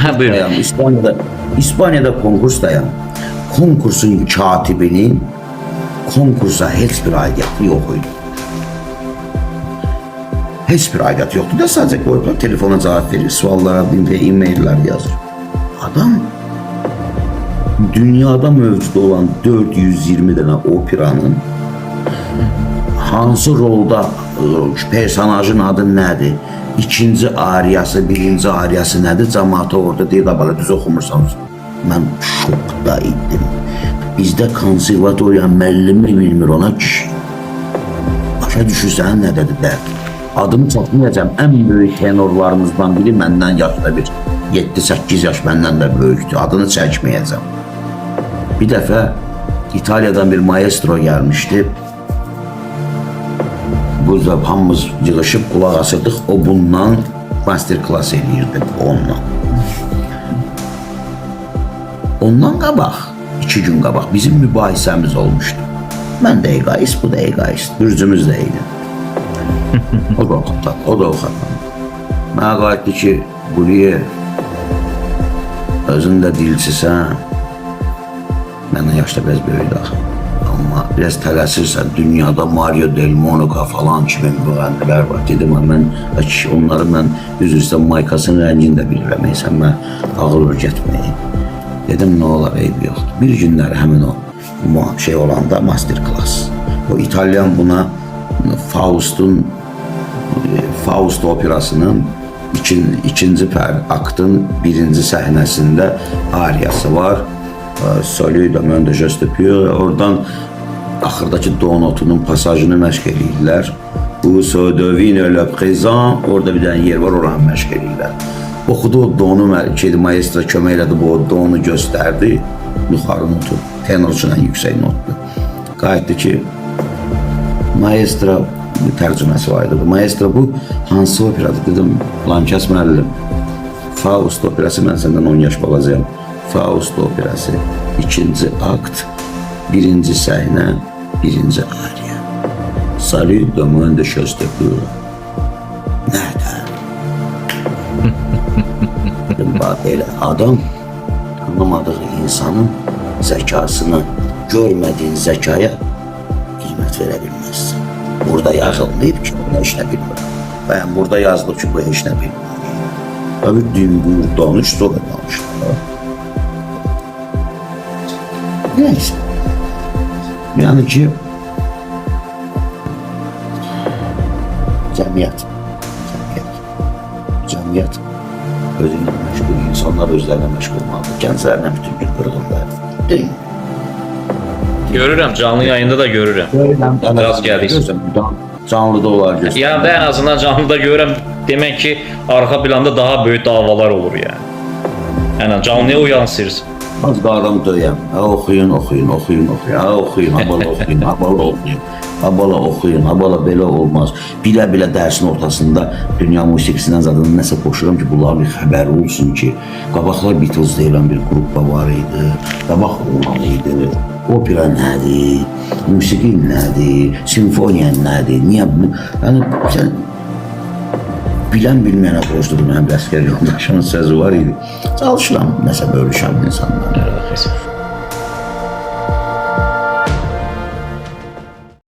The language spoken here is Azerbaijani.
Konkursdayam. İspaniyada konkursdayam. Konkursun katibinin konkursa heç bir aidiyyatı yox idi. Heç bir aidiyyatı yoxdur da sadəcə qoyublar telefona cavab verir, suallara, e-maillər yazır. Adam dünyada mövcud olan 420 dənə operanın hansı rolda personajın adı nədir? İkinci ariyası, birinci ariyası nədir? Cəmaata orada deyir, da belə düz oxumursan. Mən şokda idim. Bizdə konservatoriya müəllimi bilmir ona kişi. Başa düşürsən nə dedi dərd? Adımı çəkməyəcəm. Ən böyük tenorlarımızdan biri məndən yaşda bir 7-8 yaş məndən də böyükdür. Adını çəkməyəcəm. Bir dəfə İtaliyadan bir maestro gəlmişdi. Burada hamımız yığışıb qulaq asırdıq. O bundan master class eləyirdi onunla. Ondan qabaq, 2 gün qabaq bizim mübahisəmiz olmuşdu. Mən də egoist, bu da egoist. Bürcümüz də eyni. O da o xəta, o da o xəta. Mənə qayıtdı ki, Quliyev, özün də dilçisən. Məndən yaşda biraz böyükdü axı. Amma biraz tələsirsən, dünyada Mario Del Monaco falan kimi müğənnilər var. Dedim, mən kişi, onları mən üzr istəyirəm, maykasının rəngini də bilirəm. Ey, sən mən ağıl öyrətməyin. Dedim, nə olar, eybi yoxdur. Bir günlər həmin o şey olanda master class. O İtalyan buna Faust'un Faust operasının ikinci aktın birinci səhnəsində ariyası var. Salut demain de geste pur. Oradan axırdakı do notunun pasajını məşq eləyirlər. Bu se devine le présent. Orada bir dənə yer var, oranı məşq eləyirlər. Oxudu o donu, ki, maestro kömək elədi, bu o donu göstərdi. Yuxarı notu, tenor üçün ən yüksək notdur. Qayıtdı ki, maestro tərcüməsi var idi. Maestro bu hansı operadır? Dedim, filankəs müəllim. Faust operası, mən səndən 10 yaş balacayam. Faust operası, ikinci akt, birinci səhnə, birinci ariya. Salut demain de geste pur. Nədə? Dedim, bax belə adam tanımadığı insanın zəkasını, görmədiyin zəkaya qiymət verə bilməzsən. Burada yazılmayıb ki, bu heç nə bilmir. Bəyən burada yazılıb ki, bu heç nə bilmir. Tabii dingur danış, sonra danış. Neyse. Yəni ki, cəmiyyət, cəmiyyət, cəmiyyət özü ilə məşğul, insanlar özlərinə məşğul olmalıdır. Gənclərlə bütün gün qırğınlar. Deyil. Görürəm, canlı yayında da görürəm. Görürəm, Rast gəldik. Canlıda olar göstərir. Yəni də ən azından canlıda görürəm, demək ki, arxa planda daha böyük davalar olur yəni. Yəni canlıya o yansıyır. Az qaram döyəm. Ha oxuyun, oxuyun, oxuyun, oxuyun. Ha oxuyun, ha bala oxuyun, ha bala oxuyun. Ha bala oxuyun, ha bala belə olmaz. Bilə-bilə dərsin ortasında dünya musiqisindən zadını nəsə qoşuram ki, bunların bir xəbəri olsun ki, qabaqlar Beatles deyilən bir qrupa var idi. Qabaq olan idi. Opera nədir? Musiqi nədir? Simfoniya nədir? Niyə bu? Yəni sən bilən bilməyənə borcludur, mənim bir əsgər yoldaşımın sözü var idi. Çalışıram, nəsə bölüşəm insanlarla.